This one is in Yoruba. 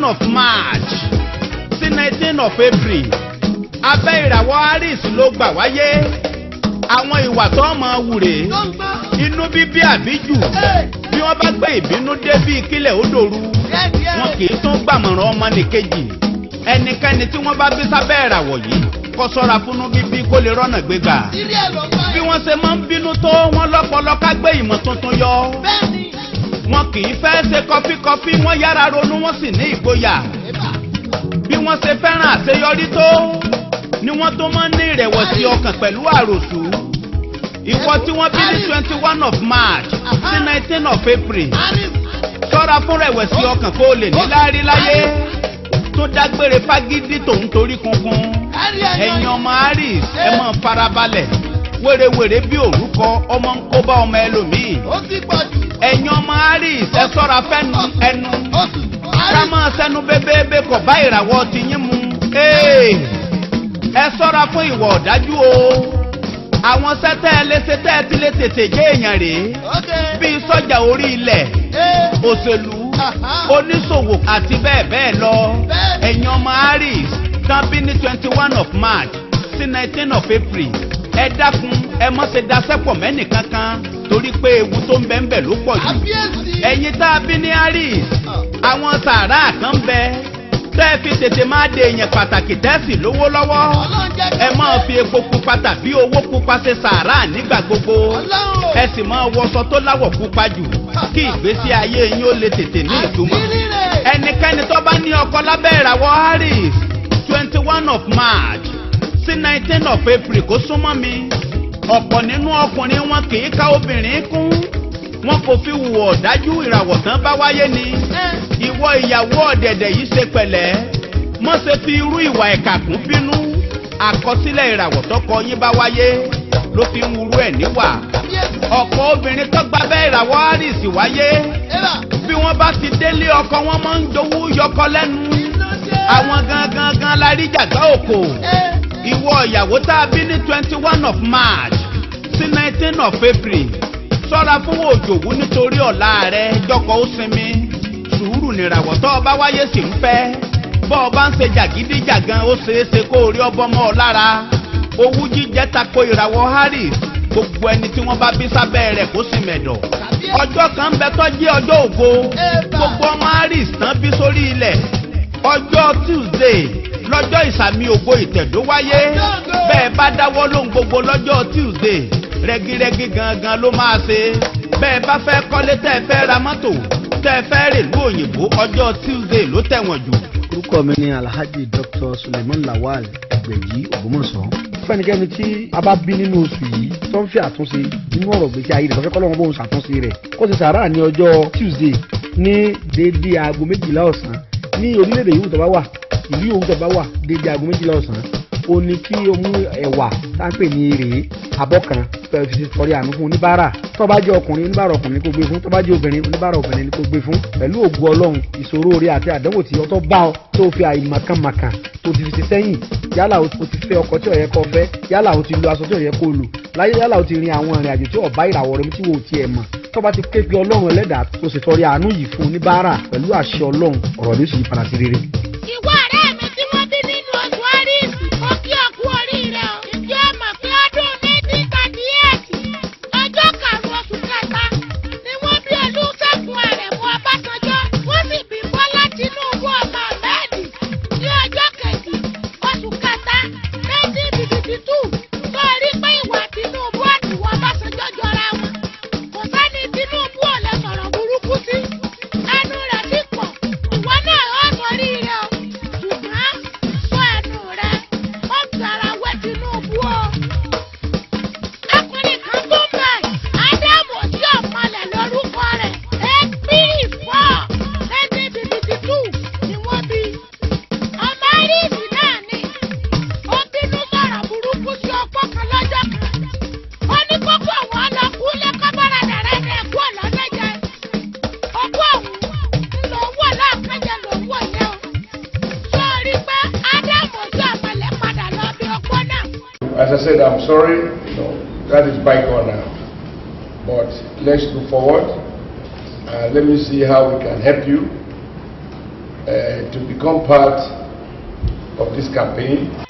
Of March sí 19 of April, abẹ́ ìràwọ̀ Aries ló gbà wáyé. Àwọn ìwà tó mọ̀ wùrè: inú bíbí àbíjù. Bí wọ́n bá gbé ìbínú dé bíi kílẹ̀ ó dòru, wọn kì í tún gbàmọ̀ràn ọmọnìkejì. Ẹnikẹ́ni tí wọ́n bá bí sábẹ́ ìràwọ̀ yìí, kó ṣọ́ra fúnú bíbí kó lè rọ́nà gbégbà. Bí wọ́n ṣe máa ń bínú tó, wọ́n lọ́pọlọ ká gbé ìmọ̀ tuntun yọ. Wọn kì í fẹ́ ṣe kọfíkọfí, wọ́n yára ronú, wọ́n sì ní ìgboyà. Bí wọ́n ṣe fẹ́ràn àṣeyọrí tó ni wọ́n tó máa ń ní ìrẹ̀wẹ̀sì ọkàn pẹ̀lú àròsù. Ìwọ tí wọ́n bí ní 21 of March sí 19 of April, ṣọ́ra fún rẹ̀wẹ̀sì ọkàn kó o lè níláárí láyé. Tó dágbére fágídí tòun torí kunkun. Ẹ̀yin ọmọ Aries, ẹ máa farabalẹ̀. Wérewère bí òrúkọ ọmọ ń kó bá ọmọ ẹlòmíì. Ẹ̀yin ọmọ Aries, ẹ ṣọ́ra fẹ́nu ẹnu. Ká máa sẹ́nu bébébé kọ̀ bá ìràwọ̀ tiyín mu. Ẹ ṣọ́ra fún ìwà ọ̀dájú o. Àwọn sẹ́tẹ́ ẹ léṣe tẹ́ ẹ ti lè tètè jẹ́ èèyàn rèé, bíi sọ́jà orí ilẹ̀, òṣèlú, oníṣòwò àti bẹ́ẹ̀ bẹ́ẹ̀ lọ. Ẹ̀yin ọmọ Aries tán bí ní 21 of March sí 19 of April, ẹ dákun, ẹ mọ́ ṣe daṣẹ́pọ̀ mẹ́nì kankan torí pé ewu tó ń bẹ ń bẹ ló pọ̀ jù. Ẹ̀yin tá a bí ní Aries, àwọn sàárà kan ń bẹ tẹ́ ẹ fi tètè máa de èèyàn pàtàkì tẹ́sì lówó lọ́wọ́. Ẹ máa fi epo pupa tàbí owó pupa ṣe sàárà nígbà gbogbo. Ẹ sì máa wọṣọ tó láwọ̀ pupa jù kí ìgbésí ayé yín ó lè tètè ní ìtumọ̀. Ẹnikẹ́ni tó bá ní ọkọ lábẹ́ ìràwọ̀ Aries, 21 of March sí 19 of April, kó súnmọ́ mi. Ọ̀pọ̀ nínú ọkùnrin wọn kì í ka obìnrin kún, wọn kò fi hùwà ọ̀dájú. Ìràwọ̀ tán bá wáyé ni. Ìwọ ìyàwó ọ̀dẹ̀dẹ̀ yìí, ṣe pẹ̀lẹ́, mọ́ ṣe fi irú ìwà ẹ̀kà kún bínú. Àkọsílẹ̀ ìràwọ̀ tọkọ yín bá wáyé ló fi ń wúrú ẹ̀ níwà. Ọ̀pọ̀ obìnrin tó gba bẹ́ẹ̀ ìràwọ̀ Aries wáyé, bí wọ́n bá ti délé ọkọ, wọn máa ń jowú yọkọ lẹ́nu. Àwọn gangan gan la rí jàgbá òkò. Ìwọ ìyàwó tá a bí ní 21 of March sí 19 of April, ṣọ́ra fún òjòwú nítorí ọ̀la rẹ. Jọkọ̀ ó sinmi, sùúrù nìràwọ̀ tó o bá wáyé sì ń fẹ́. Bọ́ ọ bá ń ṣe jàgídíjàgan, ó ṣeé ṣe kó o rí ọbọmọ ọ lára. Owú jíjẹ tako ìràwọ̀ Aries. Gbogbo ẹni tí wọ́n bá bí sábẹ́ rẹ̀, kó sì mẹ̀dọ̀. Ọjọ́ kan bẹ tó jẹ́ ọjọ́ ògo gbogbo ọmọ Aries tán bí sórí ilẹ̀. Ọjọ́ Tuesday lọ́jọ́ ìsàmì ògo ìtẹ̀dó wáyé. Bẹ́ẹ̀ bá dáwọ́ lóhun gbogbo lọ́jọ́ Tuesday, rẹ́gírẹ́gí gangan ló máa ṣe. Bẹ́ẹ̀ bá fẹ́ kọ́lé, tẹ́ ẹ fẹ́ ra mọ́tò, tẹ́ ẹ fẹ́ rèlú òyìnbó, ọjọ́ Tuesday ló tẹ̀wọ̀n jù. Orúkọ mi ni Alhaji Dr Suleiman Lawal Ẹgbẹ̀jì Ògbómọ̀ṣọ́. Fẹ́nikẹ́ni tí a bá bí nínú oṣù yìí tó ń fi àtúnṣe nínú ọ̀rọ̀ gbèsè ayé rẹ̀, tó fẹ́ kọ́ lọ́wọ́ bóun ṣàtúnṣe rẹ̀, kó ti sàárà ní ọjọ́ Tuesday ní déédéé aago 12 ọ̀sán ní orílẹ̀-èdè yòówù tó bá wà, ìlú yòówù tó bá wà. Déédéé aago 12 ọ̀sán, ó ní kí o mú ẹ̀wà tá ń pè ní èrè abọ́ kan fẹ́ fi tọrẹ àánú fún oníbàárà. Tó bá jẹ́ ọkùnrin, oníbàárà ọkùnrin kó gbé fún. Tó bá jẹ́ obìnrin, oníbàárà obìnrin kó gbé fún. Pẹ̀lú ògo Ọlọ́run, ìṣòro orí àti àdánwò tí ọtọ́ bá ọ tó fi àìmọ̀kànmọ̀kàn tó ti fi ti sẹ́yìn, yálà o ti fẹ́ ọkọ tí ó yẹ kó fẹ́, yálà o ti lo aṣọ tí ó yẹ kó lò láyé, yálà o ti rin àwọn ìrìn àjò tí ó bá ìràwọ̀ rẹ tí wò ó tiẹ̀ mọ̀, tó bá ti ké pe Ọlọ́run Ẹlẹ́dàá, tó sì tọrẹ àánú yìí fún oníbàárà, pẹ̀lú àṣẹ Ọlọ́run, ọ̀rọ̀ ló sì yí padà sí rere. Ìwọ ọ̀rẹ́ mi tí wọ́n bí nínú oṣù Aries, ó kí ọ kú oríire o. Ìjọ mọ̀ pé ọdún 1938, ọjọ́ 5 oṣù kẹta ni wọ́n bí Olúṣẹ́gun Àrẹ̀mú Ọbásanjọ́? Wọ́n sì bí Bọ́lá Tinubu ọmọ Ahmed ní ọjọ́ 2 oṣù kẹta 1952. Tó rí pé ìwà Tinubu àti ìwà Ọbásanjọ́ jọra wọn. Kò sẹ́ni Tinubu ò lè sọ̀rọ̀ burúkú sí. Ẹnu rẹ̀ sì pọ̀. Ìwọ náà ó sọríire o. Ṣùgbọ́n sọ ẹnu rẹ̀, ó fi ara wé Tinubu o. Ọkùnrin kan tó ń bẹ̀, Ádámù tí ọ̀mọlẹ̀ lórúkọ rẹ̀, April 4, 1952 ni wọ́n bí. Ọmọ Aries náà ni. Ó bínú sọ̀rọ̀ burúkú sí ọkọ kan lọ́jọ́ kan. Ó ní kókó àwọn ọlọ́kú lẹ́kọ́ bára dàrá ní ẹ̀kú ọ̀lọ́dẹ́jẹ. Ọkọ òun ń lò wọ̀ láàkánjẹ ló ń wọ̀ yẹn o. Sọ rí pé Ádámù tí ọ̀mọlẹ̀ padà lọ bí ọkọ náà. As I said, I'm sorry, that is bygone now. But let's look forward. Let me see how we can help you. to become part of this campaign.